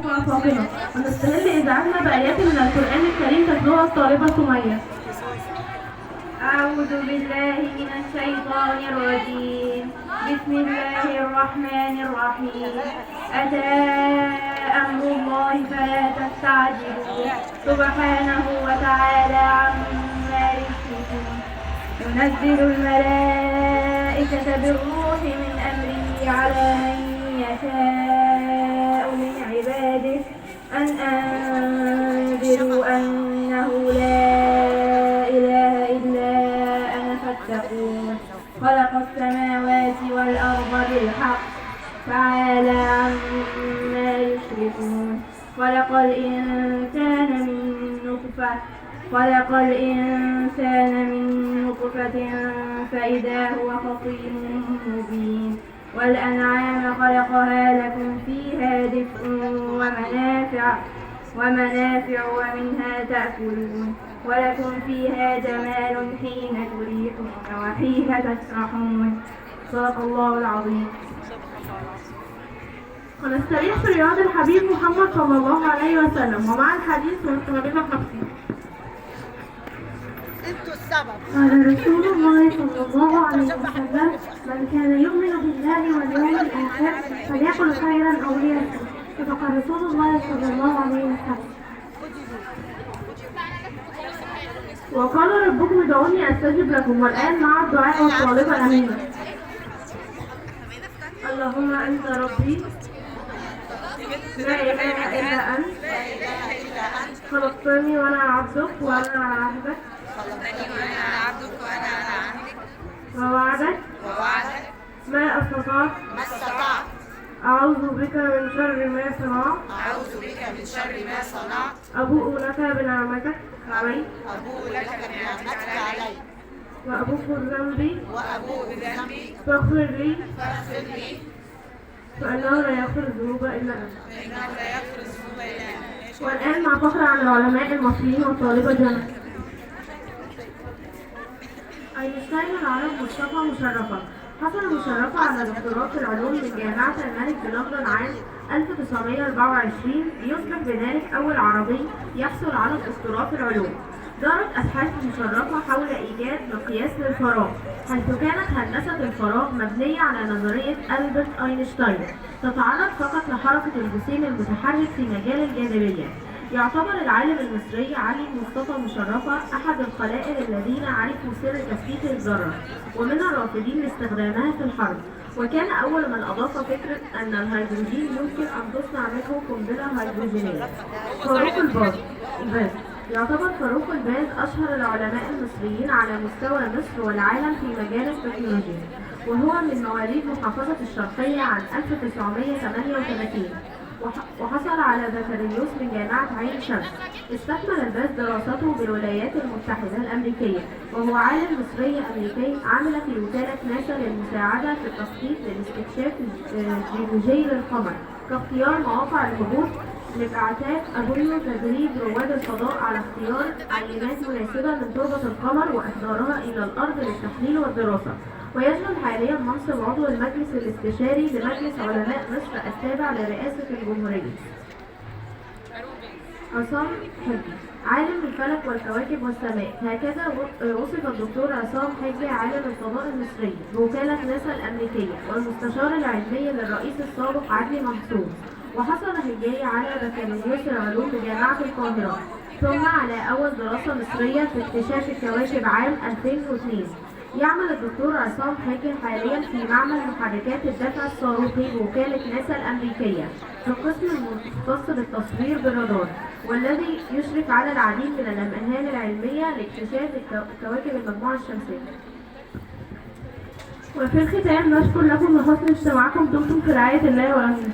أختها فاطمة، ونستهل إذاعتنا بآيات من القرآن الكريم تتلوها الطالبة سمية. أعوذ بالله من الشيطان الرجيم. بسم الله الرحمن الرحيم. أتى أمر الله فلا تستعجلوه سبحانه وتعالى عما يشركون. ينزل الملائكة بالروح من أمره على من يشاء من عباده أن أنذروا أنه لا إله إلا أنا فاتقون. خلق السماوات والأرض بالحق تعالى عما يشركون. خلق الإنسان من نطفة فإذا هو خصيم مبين. والأنعام خلقها لكم فيها دفء ومنافع ومنها تأكلون. ولكم فيها جمال حين تريحون وحين تسرحون. صدق الله العظيم. ونستريح في رياض الحبيب محمد صلى الله عليه وسلم ومع الحديث والطالبة حفصي. قال رسول الله صلى الله عليه وسلم: من كان يؤمن بالله واليوم الآخر فليقل خيرا أو ليصمت. صدق رسول الله صلى الله عليه وسلم. وقال ربكم ادعوني أستجب لكم. والآن مع الدعاء والطالبة الأمينة. اللهم أنت ربي لا إله إلا أنت خلقتني وأنا عبدك وأنا على عهدك ووعدك ما استطعت أعوذ بك من شر ما صنعت أبوء لك بنعمتك علي وأبوء بذنبي فاغفر لي فإنه لا يغفر الذنوب إلا أنت. والآن مع فقرة عن العلماء المصريين والطالبة جنة. أينشتاين العرب مصطفى مشرفة. حصل مشرفة على دكتوراه في العلوم من جامعة الملك بلندن عام 1924، يصبح بذلك أول عربي يحصل على الدكتوراه في العلوم. دارت أبحاث مشرفة حول إيجاد مقياس للفراغ، حيث كانت هندسة الفراغ مبنية على نظرية ألبرت أينشتاين تتعرض فقط لحركة الجسيم المتحرك في مجال الجاذبية. يعتبر العالم المصري علي مصطفى مشرفة أحد القلائل الذين عرفوا سر تفكيك الذرة ومن الرافضين لاستخدامها في الحرب، وكان أول من أضاف فكرة أن الهيدروجين يمكن أن تصنع منه قنبلة هيدروجينية. فاروق الباز. يعتبر فاروق الباز أشهر العلماء المصريين على مستوى مصر والعالم في مجال التكنولوجيا، وهو من مواليد محافظة الشرقية عام 1938، وحصل على بكالوريوس من جامعة عين شمس. استكمل الباز دراسته بالولايات المتحدة الأمريكية، وهو عالم مصري أمريكي عمل في وكالة ناسا للمساعدة في التخطيط لاستكشاف الجيولوجي للقمر، كاختيار مواقع الهبوط لبعثات أبولو، تدريب رواد الفضاء على اختيار عينات مناسبة من تربة القمر وإحضارها إلى الأرض للتحليل والدراسة. ويشغل حاليا منصب عضو المجلس الاستشاري لمجلس علماء مصر التابع لرئاسة الجمهورية. عصام حجي، عالم الفلك والكواكب والسماء. هكذا وصف الدكتور عصام حجي عالم الفضاء المصري بوكالة ناسا الأمريكية والمستشار العلمي للرئيس السابق عدلي منصور. وحصل حجي على بكالوريوس العلوم بجامعة القاهرة، ثم على أول دراسة مصرية في اكتشاف الكواكب عام 2002. يعمل الدكتور عصام حجي حاليا في معمل محركات الدفع الصاروخي بوكالة ناسا الأمريكية في القسم المختص بالتصوير بالرادار، والذي يشرف على العديد من المهام العلمية لاكتشاف كواكب المجموعة الشمسية. وفي الختام نشكر لكم لحسن استماعكم. دمتم في رعاية الله وأمنه.